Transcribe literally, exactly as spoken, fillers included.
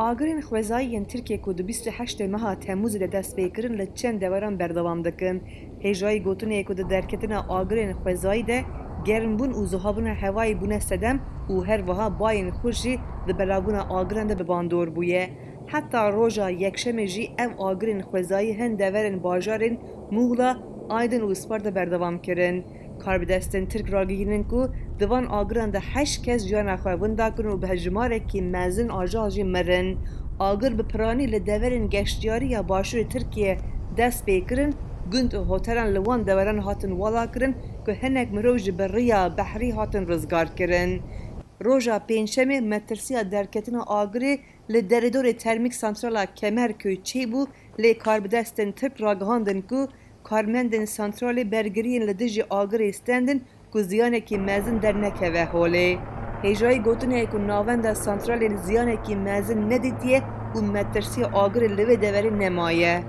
Agirên xwezayî yên Tirkiyê ku di bîst û heştê meha Temmûzê de dest pê kirin li çend deveran berdewam dikin. Hêjayî gotinê ye ku di derketina agirên xwezayî de germbûn û zihabûna hewayê bûne sedem û her wiha bayên xurt jî di belavbûna agiran de bi bandor bûye. Heta roja Yekşemê jî ev agirên xwezayî hin deverên bajarên Muğla, Aydin û Isparta berdewam kirin. Karbidestên Tirk ragihînin ku di van agiran de heşt kes jiyana xwe winda kirin û bi jimarekî mezin aja jî mirin. Agir bi piranî li deverên geştiyarî ya başûrê Tirkiyê dest pê kirin, gund û hotelan li wan deveran hatin wala kirin ku hinek mirov jî bi riya behrî hatin rizgar kirin. Roja Pêncşemê metirsiya derketina agirê li derêdorê termîk santrala Kemerköy çêbû, lê karbidestên Tirk ragihandin ku karmendên santralê bergiriyên li dijî agirê stendin ku ziyanekî mezin dernekeve holê. Hêjayî gotinê ye ku navenda santralê ziyanekî mezin nedîtiye û metirsiya agirê li vê deverê nemaye.